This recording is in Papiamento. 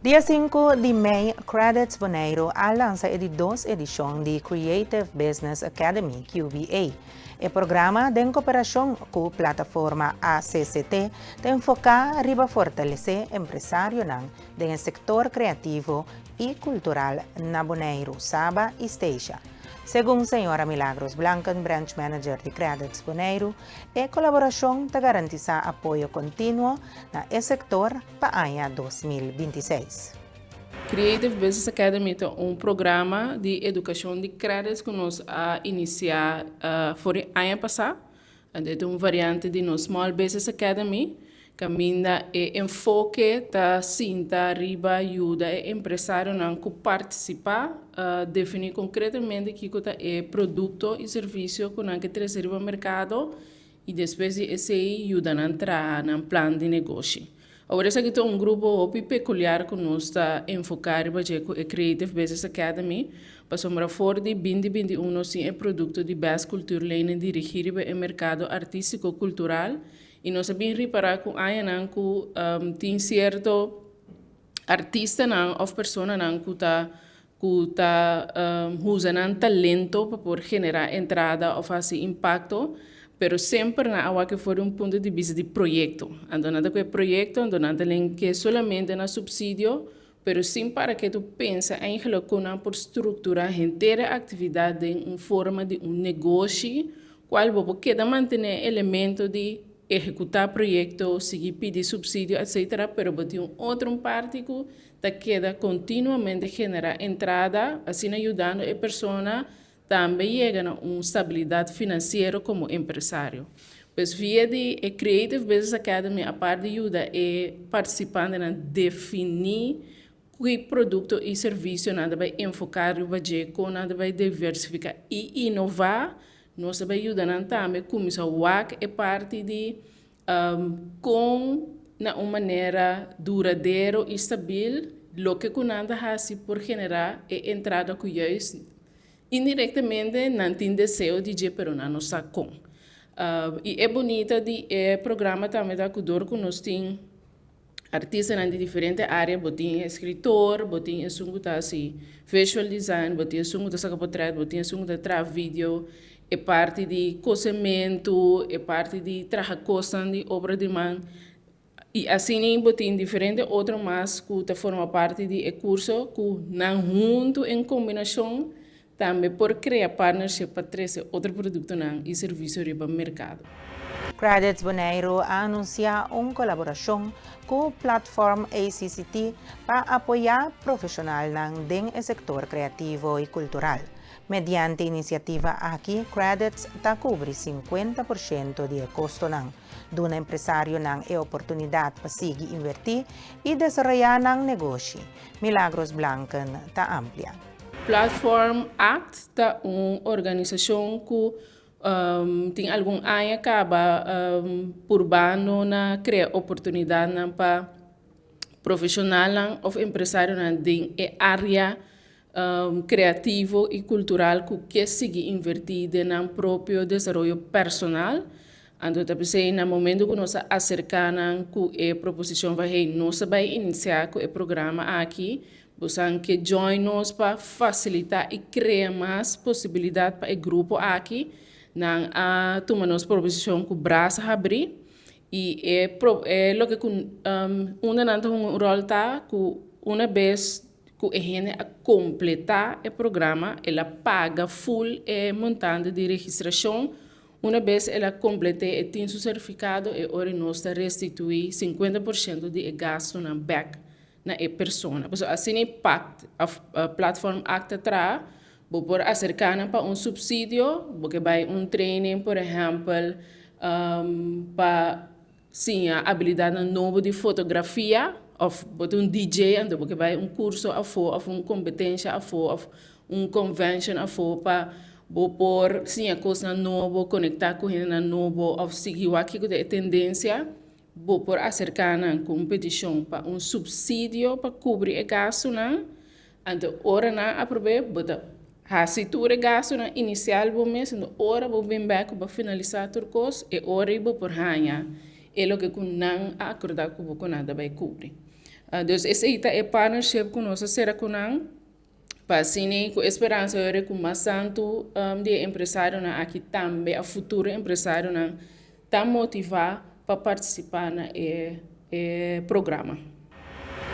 Dia 5 di mei, Qredits Boneiru a lansa e di dos edishon di Creative Business Academy, QBA. E programa, den koperashon ku plataforma ACCT, ta enfoká riba fortalesé empresarionan den e sektor kreativo i kultural na Boneiru, Saba i Statia. Segun señora Milagros Blanken, branch manager di Qredits Boneiru, e kolaborashon ta garantisá apoyo kontinuo na e sektor pa aña 2026. Creative Business Academy ta un programa di edukashon di Qredits ku nos a inisiá for di aña pasá. E ta un variante di nos Small Business Academy, kaminda e enfoke ta sinta riba yuda e empresarionan ku partisipá definí konkretamente kiko ta e produkto i servisio ku nan ke trese riba merkado i despues di esei yuda nan traha nan plan di negoshi. Awor esaki ta un grupo hopi pekuliar ku nos ta enfoká riba dje ku e Creative Business Academy, pasobra for di binti 21 nos tin e produkto di Best Cultuurlenen dirigí riba e merkado artístiko kultural i nos a bin ripará ku añanan ku tin sierto artistanan òf personanan ku ta usa nan talento pa por generá entrada òf hasi impakto, pero semper nan a wak for di un punto di bista di proyekto. Anto nan ta ku e proyekto, anto nan ta ke solamente na supsidio, pero sin para ku tu pensa eigenlijk kon nan por strukturá henter e aktividat den un forma di un negoshi, kual bo por keda mantené elemento di ehekutá proyekto, sigui pidi supsidio, etcetera, pero bo tin un otro parti ku ta keda kontinuamente generá entrada, asina yudando e persona tambe yega na un stabilidat finansiero komo empresario. Pues via di e Creative Business Academy, aparte di yuda e partisipantenan definí ki produkto i servisio nan ta bai enfoká riba dje, kon nan ta bai diversifiká i inová, nos ta bai yuda nan tambe kuminsá wak e parti di kon na un manera duradero i stabil loke ku nan ta hasi por generá e entrada ku juist indirektamente nan tin deseo di dje, pero nan no sa kon. I e bunita di e programa tambe ta ku dor ku nos tin artistanan di diferente área, bo tin eskritor, bo tin esun ku ta hasi visual design, bo tin esun ku ta saka portrèt, bo tin esun ku ta traha video, e parti di kosementu, e parti di traha kosnan di obra di man. I asina bo tin diferente otro mas ku ta forma parti di e kurso ku nan huntu en kombinashon tambe por krea partnership pa trese otro produktonan i servisio riba merkado. Qredits Boneiru a anunsiá un kolaborashon ku Platform ACCT pa apoyá profeshonalnan den e sektor kreativo i kultural. Mediante inisiativa aki, Qredits ta kubri 50% di e kostonan. Duna empresarionan e oportunidat pa sigui invertí i desaroyá nan negoshi. Milagros Blanken ta amplia. Platform ACT ta un organisashon ku tin algun aña kaba purbando na krea oportunidatnan pa profeshonalnan òf empresarionan den e área kreativo i kultural ku ke sigui invertí den nan propio desaroyo personal. Anto ta p'esei na momento ku nos a aserká nan ku e proposishon pa hey, nos ta bai inisiá ku e programa aki, bosan ke join nos pa fasilitá i krea mas posibilidat pa e grupo aki, nan a tuma nos proposishon ku brasa habrí i e loke ku unda nan ta hunga un ròl ta ku una bes ku e hende a kompletá e programa, el a paga full e montante di registrashon. Una bes el a komplet'é e tin su sertifikado, e ora nos ta restituí 50% di e gastunan bèk na e persona. Pasobra asina e PACT òf Platform ACT ta traha, bo por aserká nan pa un supsidio, bo ke bai un training por ehèmpel pa siña abilidatnan nobo di fotografia òf bo ta un DJ anto bo ke bai un kurso afó òf un kompetensha afó òf un convention afó pa bo por siña kosnan nobo, konektá ku hendenan nobo òf sigui wak kiko ta e tendensia, bo por aserká nan ku un petishon pa un supsidio pa kubri e gastunan. Anto ora nan aprob'é bo ta hasi tur e gastunan inisial bo mes, anto ora bo bin bèk ku bo a finalisá tur kos, e ora ei bo por haña e loke ku nan a akordá ku bo ku nan ta bai kubri. Dus esei ta e partnership ku nos a sera ku nan pa asina ku speransa ku mas tantu di empresarionan aki tambe a futuro empresarionan ta motivá pa partisipá na e programa.